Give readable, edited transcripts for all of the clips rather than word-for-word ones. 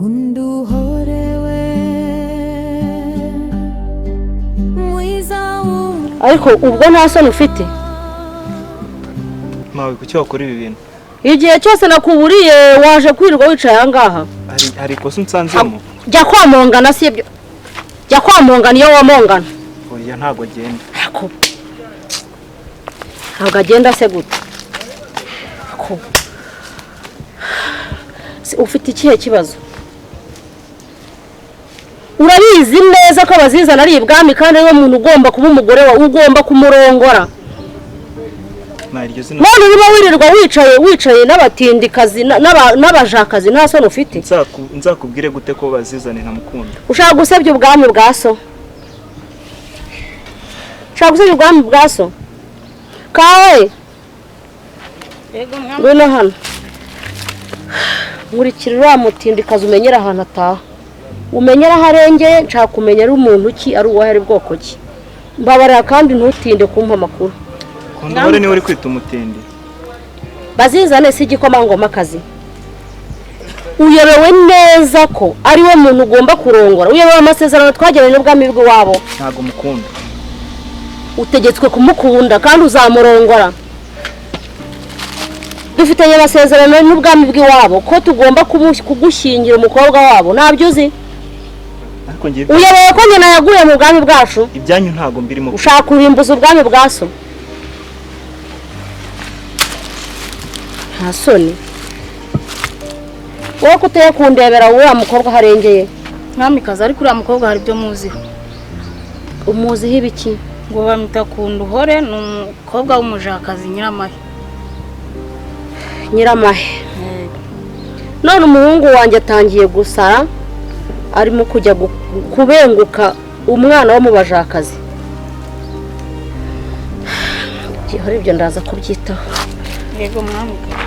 Kunduhorewe mwiza. Ariko ubwo nta soni ufite? Mawe, kuki wakora ibi bintu? Igihe cyose nakuburiye waje kwirirwa wicaye aha ngaha. Hari ikosa unsanzemo? Jya kwamongana, si ibyo, jya kwamongana iyo wamongana. Oya, ntabwo agenda. Ako. Ntabwo agenda se gute? Ako. Ufite ikihe kibazo? Urabizi neza ko abazizana ari ibwami, kandi ariwe muntu ugomba kuba umugore wawe, ugomba kumurongora. Ma, iryo zina. None urimo wirirwa wicaye n'abatindikazi n'abajakazi, nta soni ufite? Nzakubwire gute ko bazizane ntamukunda? Ushaka gusebya ubwami bwa so? Ushaka gusebya ubwami bwa so kawe? Yego mwami. Ngwino hano, nkurikira uriya mutindikazi, umenyere ahantu ataha, umenyere aho arengeye. Nshaka kumenya ari umuntu ki, ari uwahe, ari bwoko ki. Mbabarira kandi ntutinde kumpa amakuru. Kunduhore niwe uri kwita umutindi? Bazizane si igikomangomakazi? Uyobewe neza ko ari we muntu ugomba kurongora? Uyobewe amasezerano twagiranye n'ubwami bw'iwabo? Ntabwo mukunda. Utegetswe kumukunda kandi uzamurongora. Dufitanye amasezerano n'ubwami bw'iwabo ko tugomba kugushyingira umukobwa wabo, ntabyo uzi? Ariko ngiye. Uyobewe ko nyina yaguye mu bwami bwacu? Ibyanyu ntabwo mbirimo. Ushaka kurimbuza ubwami bwa so? Nta soni wowe ko uteye kundebera uriya mukobwa aho arengeye? Mwamikazi, ariko uriya mukobwa hari ibyo muziho. Umuziho ibiki? Ngo bamwita Kunduhore, ni umukobwa w'umujakazi Nyiramahe. Nyiramahe? None umuhungu wanjye atangiye gusara, arimo kujya kubenguka umwana wo mu bajakazi. Gihora ibyo ndaza kubyitaho. Yego mwamikazi.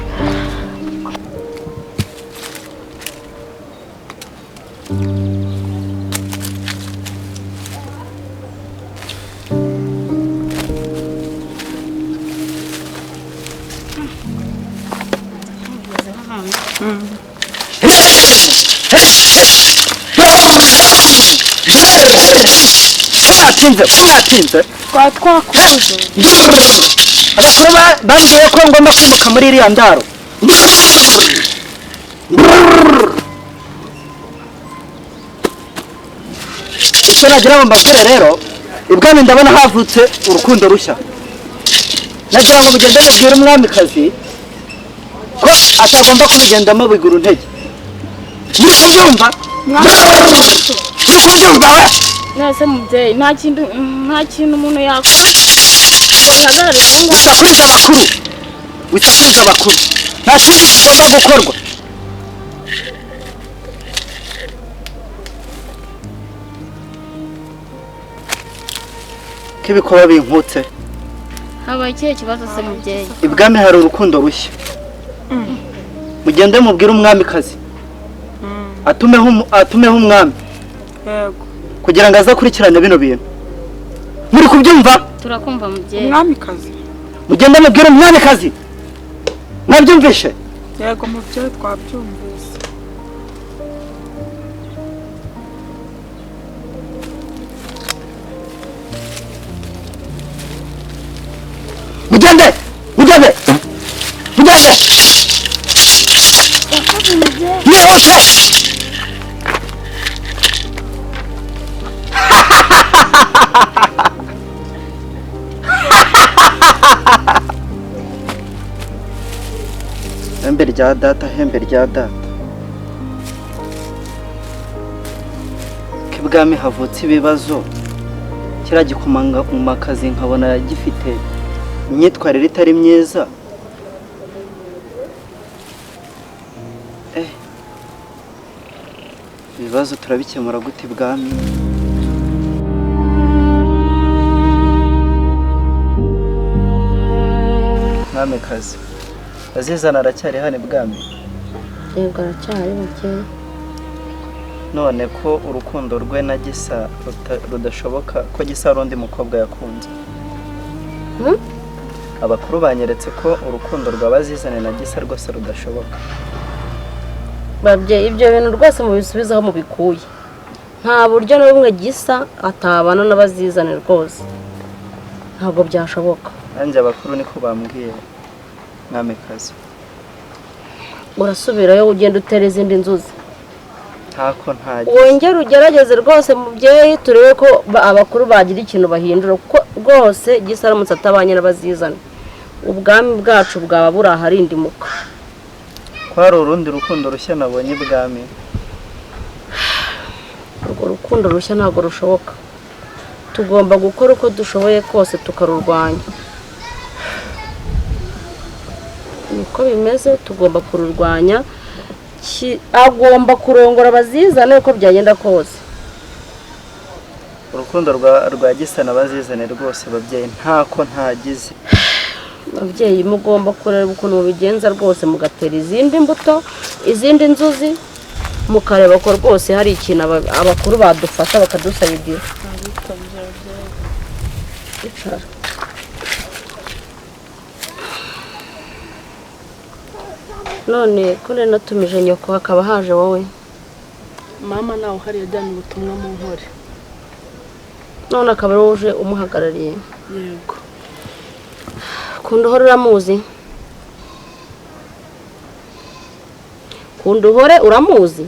Ko mwatinze, ko mwatinze? Twaba twakubuze. Abakuru bambwiye ko ngomba kwimuka muri iriya ndaro. Icyo nagira ngo mbabwire rero, ibwami ndabona havutse urukundo rushya. Nagira ngo mugende mubwire umwamikazi ko atagomba kubigendamo biguru ntege. Muri kubyumva? Muri kubyumva we? Nese mubyeyi, nta kintu umuntu yakora ngo bihagarare aho ngaho? Wisakuriza abakuru, wisakuriza abakuru, nta kindi kigomba gukorwa. Ko ibikorwa binkutse. Habaye ikihe kibazo se mubyeyi? Ibwami hari urukundo rushya. Mugende mubwire umwamikazi atumeho umwami Yego. kugira ngo aze akurikirane bino bintu. Muri kubyumva? Turakumva mubyeyi. Umwamikazi? Mugende mubwire umwamikazi, mwabyumvishe? Yego mubyeyi, twabyumvise. Mugende, mugende, mugende mwihute. Hembe rya data, hembe rya data, ko ibwami havutse ibibazo, kiriya gikomangomakazi nkabona gifite imyitwarire itari myiza. Ibibazo turabikemura gute ibwami? Mwamikazi, Azizana aracyari hano ibwami? Yego, aracyahari mubyeyi. None ko urukundo rwe na Gisa rudashoboka, ko Gisa ari undi mukobwa yakunze? Hmm? Abakuru banyeretse ko urukundo rwa Bazizane na Gisa rwose rudashoboka. Babyeyi, ibyo bintu rwose mubisubizaho mubikuye. Nta buryo na bumwe Gisa atabana n'abazizane rwose, ntabwo byashoboka. Nanjye abakuru niko bambwiye, mwamikazi. Urasubirayo ugenda utera izindi nzuzi. Ntako ntagize. Wongere ugerageze rwose mubyeyi, turebe ko abakuru bagira ikintu bahindura, kuko rwose Gisa aramutse atabanye n'abazizane, ubwami bwacu bwaba buri aharindimuka. Ko hari urundi rukundo rushya nabonye ibwami. Urwo rukundo rushya ntabwo rushoboka, tugomba gukora uko dushoboye kose tukarurwanya. Niko bimeze, tugomba kururwanya. Agomba kurongora abazizane uko byagenda kose. Urukundo rwa Gisa n'abazizane rwose babyeyi, ntako ntagize. Ababyeyi mugomba kureba ukuntu mubigenza rwose, mugatera izindi mbuto, izindi nzuzi, mukareba ko rwose hari ikintu abakuru badufasha bakadusayidira. Icara. None ko nari natumije nyoko hakaba haje wowe? Mama nawe uhari, yajyanye ubutumwa mu Nkore. None akaba ari wowe uje umuhagarariye? Yego. Kunduhore uramuzi? Kunduhore uramuzi?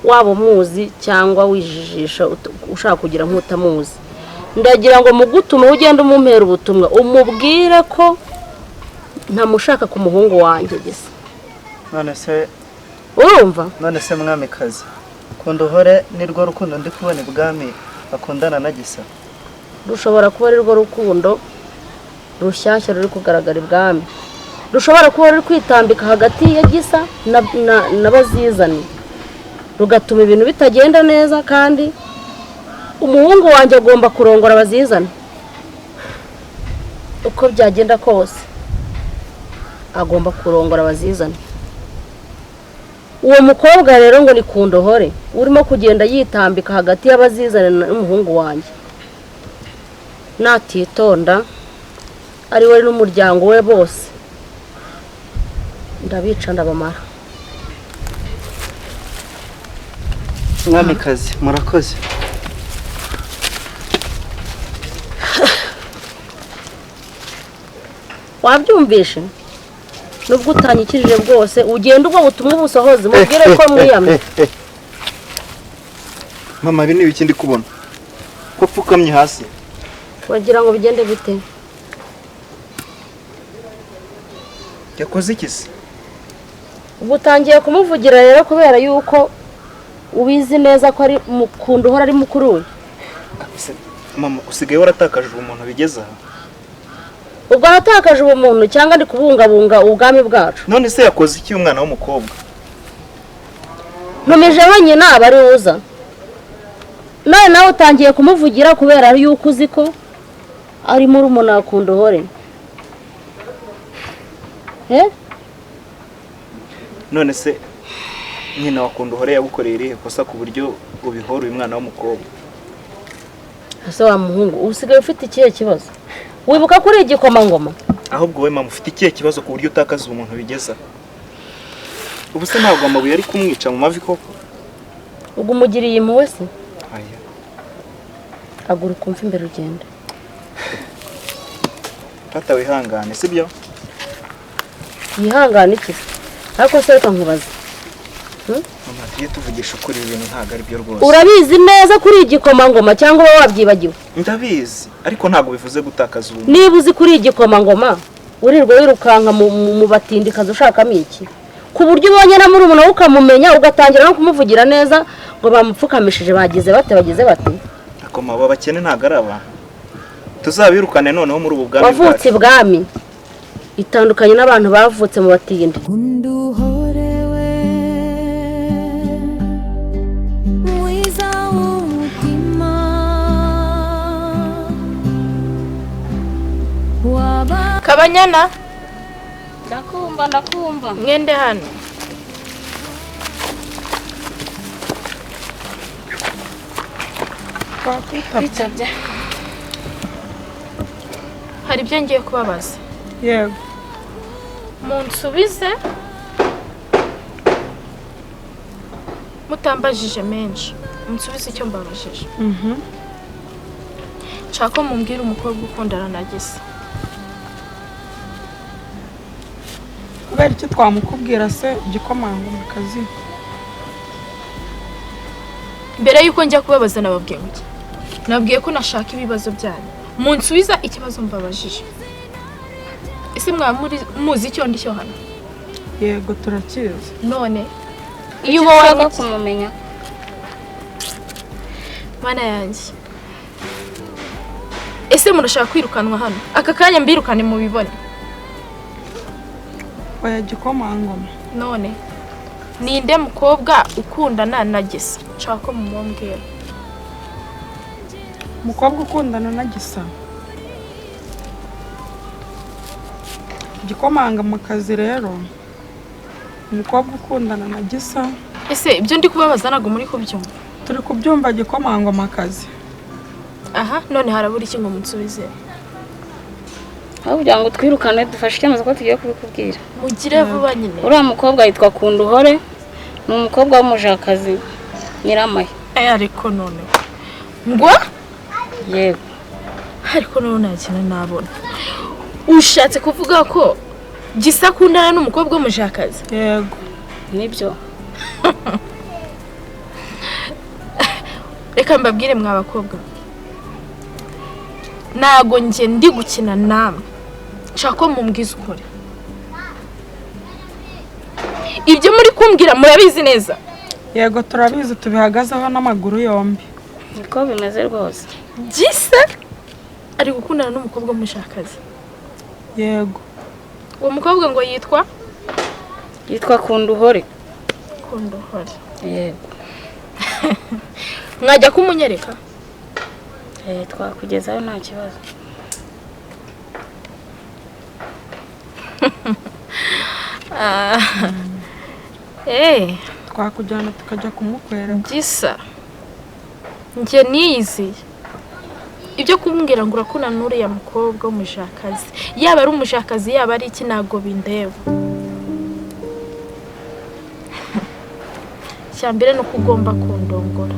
Waba umuzi cyangwa wijijisha ushaka kugira nk'utamuzi, ndagira ngo mugutume ugende umumpera ubutumwa, umubwire ko ntamushaka ku muhungu wanjye Gisa. None se urumva? None se mwamikazi, Kunduhore nirwo rukundo ndi kubona ibwami akundana na Gisa? Rushobora kuba ari rwo rukundo rushyashya ruri kugaragara ibwami, rushobora kuba ruri kwitambika hagati ya Gisa na Bazizane, rugatuma ibintu bitagenda neza, kandi umuhungu wanjye agomba kurongora abazizane uko byagenda kose, agomba kurongora abazizane. Uwo mukobwa rero ngo ni Kunduhore urimo kugenda yitambika hagati y'abazizane n'umuhungu wanjye, natitonda ari we n'umuryango we bose ndabica ndabamara. Mwamikazi murakoze. Wabyumvishe? Nubwo utanyikirije bwose, ugenda ubwo butumwa ubusohoze, mubwire ko mwiyamye. Mama, ibi ni ibiki ndi kubona? Ko pfukamye hasi? Wagira ngo bigende bite? Yakoze iki se? Ubwo utangiye kumuvugira rero kubera yuko ubizi neza ko ari Kunduhore ari mukuru we. Mama, usigaye waratakaje ubumuntu bigeze aha? Ubwo aratakaje ubumuntu cyangwa ndi kubungabunga ubwami bwacu? None se yakoze iki umwana w'umukobwa? Ntumije wenyine aba ari uza. None nawe utangiye kumuvugira kubera yuko uzi ko ari murumuna wa Kunduhore. None se nyina wa Kunduhore yagukoreye irihe kosa ku buryo ubihora uyu mwana w'umukobwa? Ese wa muhungu usigaye ufite ikihe kibazo? Wibuka kuri igikomangoma? Ahubwo wowe mama ufite ikihe kibazo ku buryo utakaza umuntu bigeza? Ubu se ntabwo amabuye ari kumwica mu mavi koko? Ubwo umugiriye impuhwe se? Aya. Haguruka umve imbere ugende. Tata wihangane, sibyo? Yihangane iki? Ariko se reka nkubaze. Mama, tujye tuvugisha ukuri, ibintu ntabwo ari byo rwose. Urabizi neza kuri igikomangoma cyangwa uba wabyibagiwe? Ndabizi, ariko ntabwo bivuze gutakaza ubumuntu. Niba uzi kuri igikomangoma, urirwa wirukanka mu batindikazi ushakamo iki? Ku buryo ubonye na murumuna we ukamumenya, ugatangira no kumuvugira neza ngo bamupfukamishije, bagize bate bagize bate. Akoma aba bakene ntabwo ari abantu. Tuzabirukane noneho muri ubu bwami bwacu. Wavutse ibwami itandukanye n'abantu bavutse mu batindi. Kunduhore we mwiza w'umutima waba. Kabanyana. Ndakumva, ndakumva. Mwende hano. Bitabye. Hari ibyo ngiye kubabaza. Yego. Munsubize mutambajije menshi, munsubize icyo mbabajije. Nshaka ko mumbwira umukobwa ukundana na Gisa. Kubera icyo twamukubwira se gikomangomakazi? Mbere yuko njya kubabaza nababwiye ngo nabwiye ko nashaka ibibazo byanyu. Munsubiza ikibazo mbabajije. Ese mwaba muzi icyo ndi cyo hano? Yego turakizi. None iyo uba ushaka kumumenya. Mana yanjye, ese murashaka kwirukanwa hano aka kanya? Mbirukane mubibone. Oya gikomangoma. None ninde mukobwa ukundana na Gisa? Nshaka ko mumumbwira. Umukobwa ukundana na Gisa? Gikomangomakazi rero, umukobwa ukundana na Gisa. Ese ibyo ndi kubabaza ntabwo muri kubyumva? Turi kubyumva gikomangomakazi. Aha none harabura iki ngo munsubize? Aho kugira ngo twirukane dufashe icyemezo ko tugiye kubikubwira. Mugire vuba nyine. Uriya mukobwa yitwa Kunduhore, ni umukobwa w'umujakazi Nyiramahe. Ariko none ngo yego, ariko none nta kintu nabona. Ushatse kuvuga ko Gisa akundana n'umukobwa w'umujakazi? Yego nibyo. Reka mbabwire mwa bakobwa, ntago njye ndi gukina namwe. Nshaka ko mumbwiza ukuri. Ibyo muri kumbwira murabizi neza? Yego turabizi, tubihagazeho n'amaguru yombi. Niko bimeze rwose. Gisa ari gukundana n'umukobwa w'umushakazi. Yego. Uwo mukobwa ngo yitwa? Yitwa Kunduhore. Kunduhore. Yego. Mwajya kumunyereka? Twakugezayo nta kibazo. Twakujyana tukajya kumukwereka. Gisa njye niyiziye ibyo kumbwira ngo urakundana n'uriya mukobwa w'umujakazi, yaba ari umujakazi yaba ari iki ntabwo bindeba. Icya mbere ni uko ugomba kundongora.